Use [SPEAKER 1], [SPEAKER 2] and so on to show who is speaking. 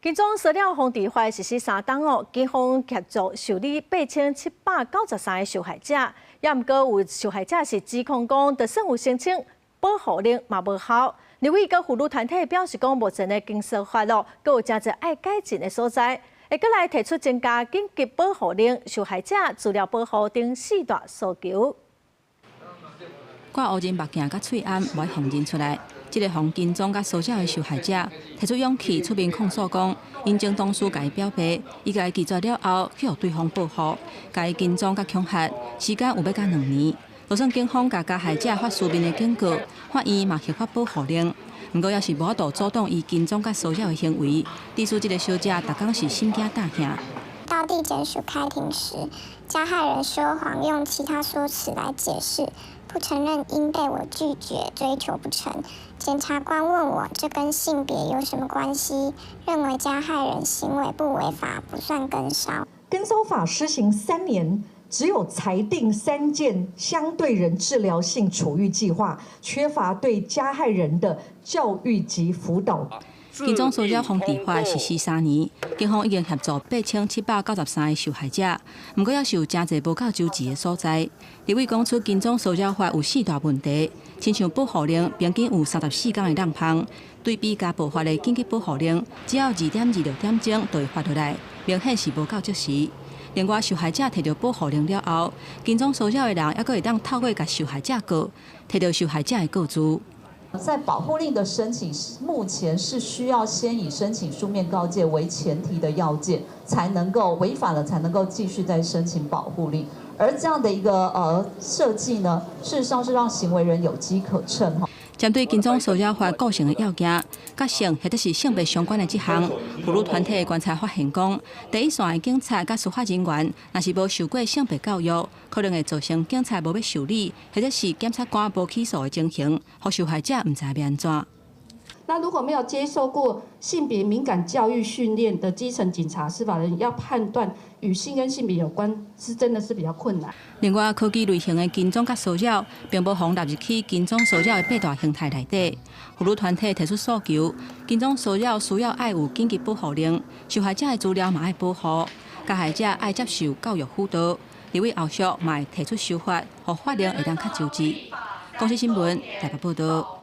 [SPEAKER 1] 跟蹤騷擾防治法實施3冬哦，警方協助受理8793個受害者，也毋過有受害者是指控講，就算有申請保護令嘛無效。立委佮婦女團體表示講，目前的跟騷法咯，閣有誠濟愛改進的所在，會閣來提出增加緊急保護令、受害者資料保護等四大訴求。
[SPEAKER 2] 掛烏人目鏡佮喙罨，無予認出來。這個予跟蹤佮騷擾的受害者提出勇氣出面控訴，講𪜶前同事共伊表白，伊共伊拒絕了後，去予對方報復，共伊跟蹤佮恐嚇，時間有欲到2年。就算警方共加害者發書面的警告，法院嘛核發保護令，毋過猶是無法度阻擋伊跟蹤佮騷擾的行為。致使這個小姐逐工是心驚膽驚。
[SPEAKER 3] 到地檢署開庭時，加害人說謊，用其他說辭來解釋，不承認因被我拒絕追求不成。檢察官問我這跟性別有什麼關係？認為加害人行為不違法，不算跟騷。
[SPEAKER 4] 跟騷法施行3年，只有裁定3件相對人治療性處遇計劃，缺乏對加害人的教育及輔導。
[SPEAKER 2] 跟蹤騷擾防治法實施3年，警方已經協助8793個受害者，毋過猶是有誠濟無夠周齊的所在。立委講出跟蹤騷擾法有四大問題，親像保護令平均有34工的空窗，對比家暴法的緊急保護令，只要2.26點鐘就會發落來，明顯是無夠及時。另外，受害者提著保護令了後，跟蹤騷擾的人猶閣會當透過共受害者告，提著受害者的告訴。
[SPEAKER 5] 在保護令的申請，目前是需要先以申請書面告誡為前提的要件，才能夠違反了，才能夠繼續再申請保護令。而這樣的一個設計呢，事實上是讓行為人有機可乘。
[SPEAKER 2] 針對跟蹤騷擾法構成的要件，佮性或者是性別相關的這項，婦女團體的觀察發現講，第一線的警察佮司法人員，若是無受過性別教育，可能會造成警察無欲受理，或者是檢察官無起訴的情形，予受害者毋知欲按怎。
[SPEAKER 6] 那如果沒有接受過性別敏感教育訓練的基層警察、司法人員，要判斷與性跟性別有關，是真的是比較困難。
[SPEAKER 2] 另外，科技類型的跟蹤佮騷擾，並無予納入去跟蹤騷擾的八大形態內底。婦女團體提出訴求，跟蹤騷擾需要愛有緊急保護令，受害者的資料嘛愛保護，加害者愛接受教育輔導。立委後續嘛會提出修法，予法令會當較周齊。公視新聞台北報道。